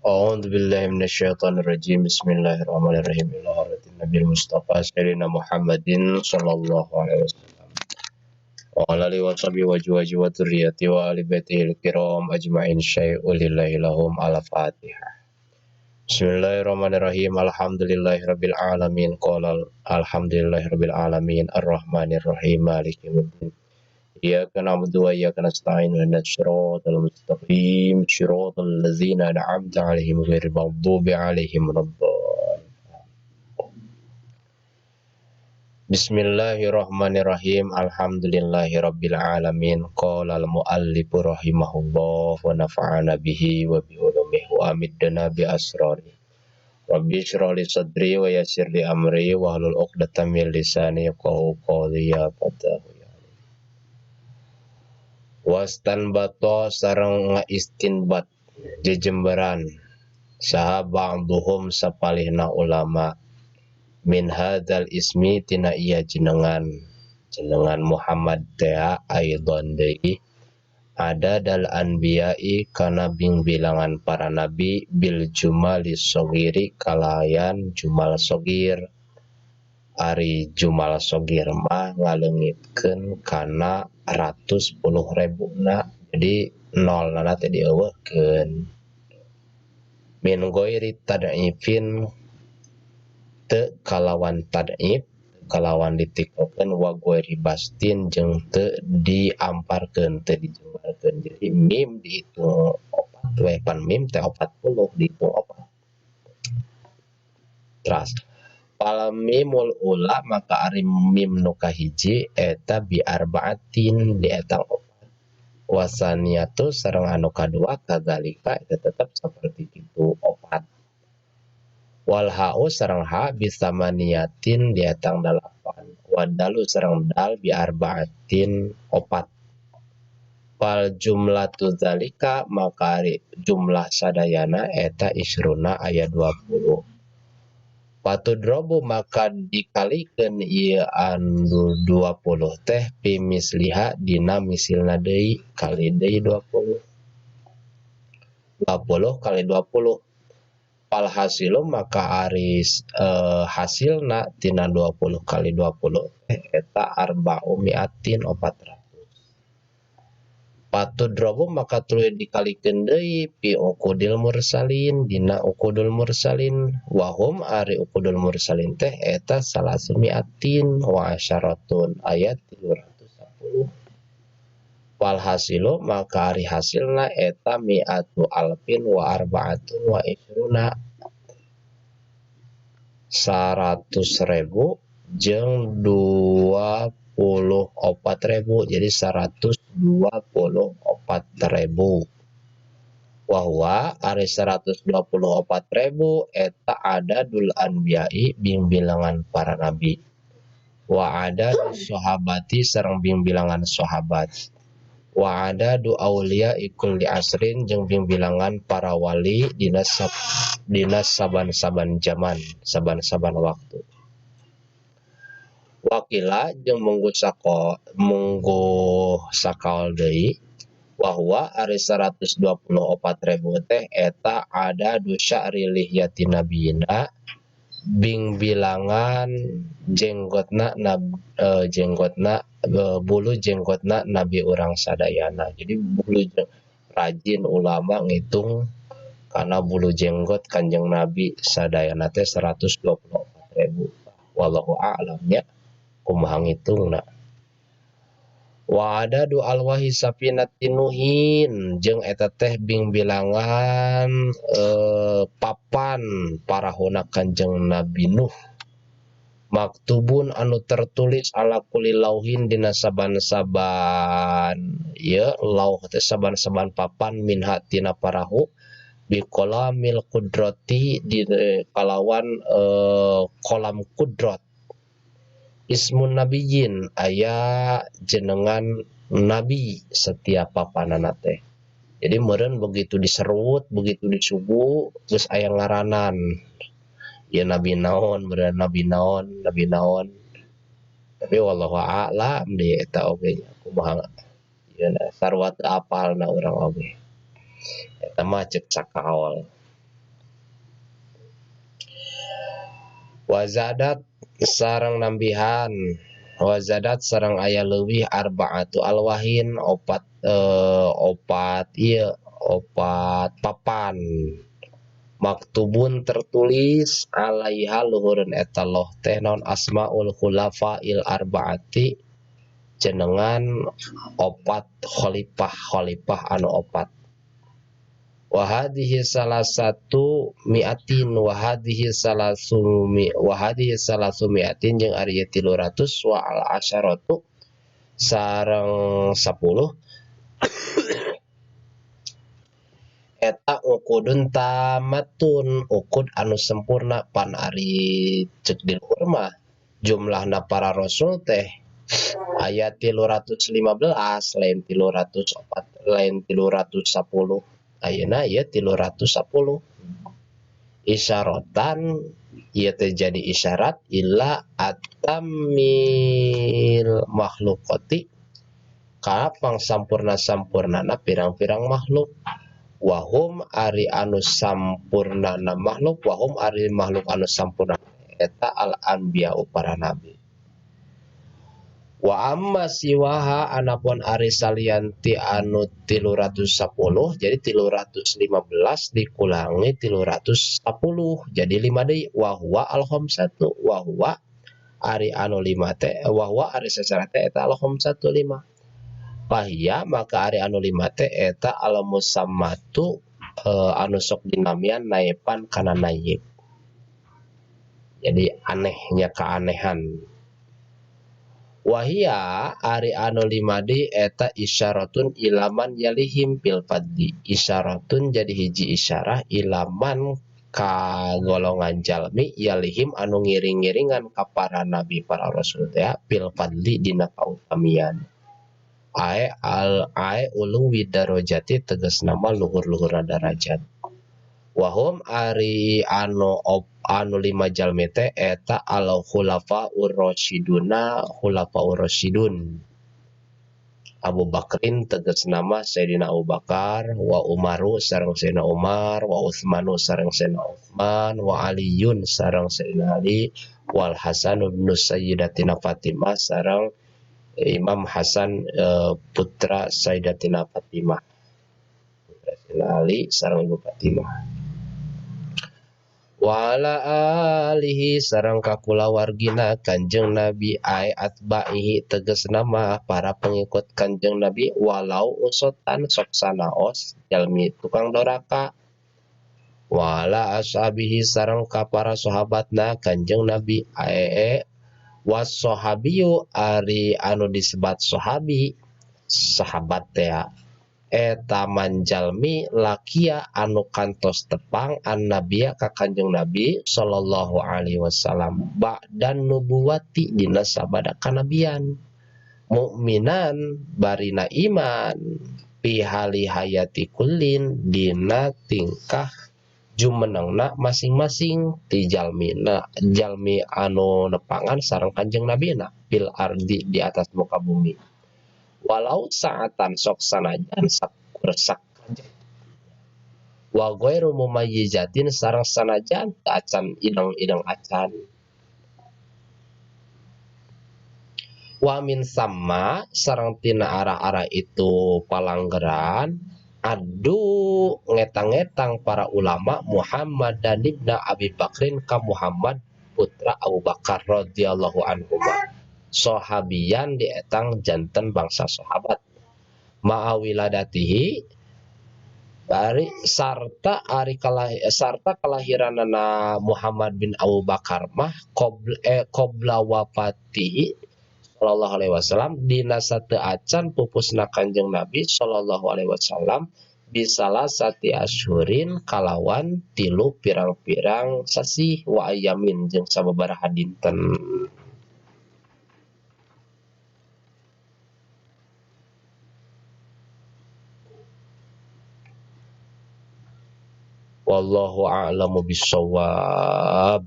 A'udzu billahi minasyaitonir rajim. Bismillahirrahmanirrahim. Ila hadratin Nabil Mustafa sayyidina Muhammadin sallallahu alaihi wasallam. Wa ala alihi wa sahbihi wa azwajihi wa dzurriyyatihi wa ahli baitihil kiram ajmain syai'u lillahi lahum al-Fatihah. Bismillahirrahmanirrahim. Alhamdulillahirabbil alamin. Qala alhamdulillahirabbil alamin arrahmanirrahim maliki yaumiddin. Iyyaka na'budu wa iyyaka nasta'in ihdinas siratal mustaqim siratal ladzina an'amta 'alaihim ghairil maghdubi 'alaihim waladdallin. Bismillahirrahmanirrahim. Alhamdulillahirabbil alamin. Qala al muallif rahimahullah wa nafa'ana bihi wa bi ulumihi wa amiddana bi asrarihi. Rabbi shrah li sadri wa yassir li amri wahlul 'uqdatam min lisani yafqahu qawli ya fatahu. Wastanbato sareng ngaistinbat jejemberan saha ba'duhum sapalihna ulama min hadzal ismi tina ieu jenengan jenengan Muhammad tea aidon deui ada dal anbiya'i kana bingbilangan para nabi bil jumali sogiri kalayan jumal sogir. Ari jumal sogir mah ngaleungitkeun kana 110.000 na, jadi nol na teh dieuweuhkeun. Min ghairi tad'ifin teu kalawan tad'if kalawan ditikeun wa ghairi bastin jeung teu diamparkeun teu dijembarkeun. Jadi mim dihitung 4 we pan mim teh 40 dihitung 4. Teras fal mimul ula maka ari mim nu kahiji eta bi arba'atin di eta opat wasaniyatu sareng anu kadua kadzalika eta tetep saperti kitu opat wal ha'u sareng ha bi samaniyatin di eta 8 wadalu sareng dal bi arba'atin opat fal jumlatu zalika maka ari jumlah sadayana eta isruna aya 20. Patudrobu maka dikalikeun ieu anu 20 teh pimisliha dina misilna deui kali deui 20. 20 kali 20. Fal hasilu maka ari hasilna tina 20 kali 20 teh eta arba'u mi'atin 400. Patudrobu maka tuluy dikalikeun deui pi uqudil mursalin dina uqudul mursalin wahum ari uqudul mursalin teh eta salasumiatin wa asyaratun ayat 310. Wal hasilu maka ari hasilna eta mi'atu alfin wa arba'atun wa isruna 100.000 jeung 24.000 jadi 124.000. Wahwa ari 124.000 eta adadul anbiya'i bingbilangan para nabi wa adadus sahabati sareng bingbilangan sahabat wa adadu auliya kulli asrin jeung bingbilangan para wali dina saban-saban zaman saban-saban waktu. Wakila jeung munggu sakaol deui bahwa ari 124.000 teh eta ada dosa lihyati nabiyina bingbilangan jenggotna bulu jenggotna nabi urang sadayana. Jadi bulu rajin ulama ngitung karena bulu jenggot Kanjeng Nabi sadayana teh 124.000. Wallahu a'lam nya kumaha ngitungna. Wa adadu alwahi safinati nuhin jeung eta teh bingbilangan papan parahuna Kanjeng Nabi Nuh maktubun anu tertulis ala kulli lauhin dina saban-saban ieu lauh teh saban-saban papan minha tina parahu bi kolamil kudrati di kalawan kolam kudrat ismun nabiyyin aya jenengan nabi setiap papanana teh. Jadi meureun begitu diserut, begitu disuguh geus aya ngaranan. Ya nabi naon, meureun nabi naon, nabi naon. Tapi wallahu a'lam deui eta oge nya kumaha. Ieu sarua teu apalna urang oge. Eta mah ceuk sakaol. Wazadat sareng nambihan wazadat sareng aya leuwih arba'atu alwahin opat opat ieu opat papan maktubun tertulis alaiha luhureun eta loh teh naon asmaul khulafail arbaati jenengan opat khalifah khalifah anu opat. Wa hadhihi salasatu mi'atin wa hadhihi salasumi wa hadhihi salasu mi'atin jeung ari 300 wa al asyaratu sareng 10 eta uqudun tamatun uqud anu sempurna pan ari ceuk di luhur mah jumlahna para rasul teh aya 315 lain 304 lain 310 ayeuna ieu 310 isyaratan ieu teh jadi isyarat ila atamil makhluqati ka pangsampurna-sampurnana pirang-pirang makhluk wahum ari anu sampurnana makhluk wahum ari makhluk anu sampurna eta al anbiya para nabi. Wa amma siwaha anapun ari salianti anu 310 jadi 315 dikurangi 310 jadi 5 deui wa huwa al khamsatu wa huwa ari anu 5 teh wa huwa ari sacara teh eta al khamsatu 5 fahiya maka ari anu 5 teh eta al musammatu anu sok dinamian naepan kana nayib jadi anehnya keanehan. Wahia ari anu 5 di eta isyaratun ilaman yalihim fil fadli isyaratun jadi hiji isyarah ilaman ka golongan jalmi yalihim anu ngiring-ngiringan ka para nabi para rasul teh fil fadli dina kautamian ae al ae ulu widarojati tegas nama luhur-luhurna darajat wahum ari anu op anu 5 jalmi teh eta al khulafa ur-rasyiduna khulafa ur-rasyidun Abu Bakrin tegas nama Sayyidina Abu Bakar wa Umaru sareng Sayyidina Umar wa Utsmanu sareng Sayyidina Utsman wa Aliyun sareng Sayyidina Ali wal Hasan bin Sayyidatina Fatimah sareng Imam Hasan putra Sayyidatina Fatimah putra Sayyidina Ali sareng Ibu Fatimah wa ala alihi sareng kakulawargina Kanjeng Nabi ai atba'ihi tegas nama para pengikut Kanjeng Nabi walau usotan sok sanaos jalmi tukang doraka wa ala ashabihi sareng ka para sahabatna Kanjeng Nabi ae was-sahabiyu ari anu disebat sahabi sahabat teh eta manjalmi lakia anu kantos tepang annabiya ka Kanjeng Nabi sallallahu alaihi wasallam ba'dan nubuwati dina sabada kanabian mukminan barina iman fi hali hayati kullin dina tingkah jumenengna masing-masing ti jalmina jalmi anu nepangan sareng Kanjeng Nabi na fil ardi di atas muka bumi walau saatan sok sanajan sakursak wa ghairu mumayyizatin sareng sanajan acan ideng-ideng acan wa min sama sareng tina arah-arah itu palanggeran adu ngetang-ngetang para ulama Muhammad dan ibna Abi Bakrin ka Muhammad putra Abu Bakar radhiyallahu anhu sahabian dietang janten bangsa sahabat ma'awiladatihi bari sarta ari sarta kelahiranana Muhammad bin Abu Bakar mah qabla wafatihi sallallahu alaihi wasallam dina sateu acan pupusna Kanjeng Nabi sallallahu alaihi wasallam bisalasati asyhurin kalawan tilu pirang-pirang sasih wa ayamin jeung sababaraha dinten. Wallahu a'lamu bissawab.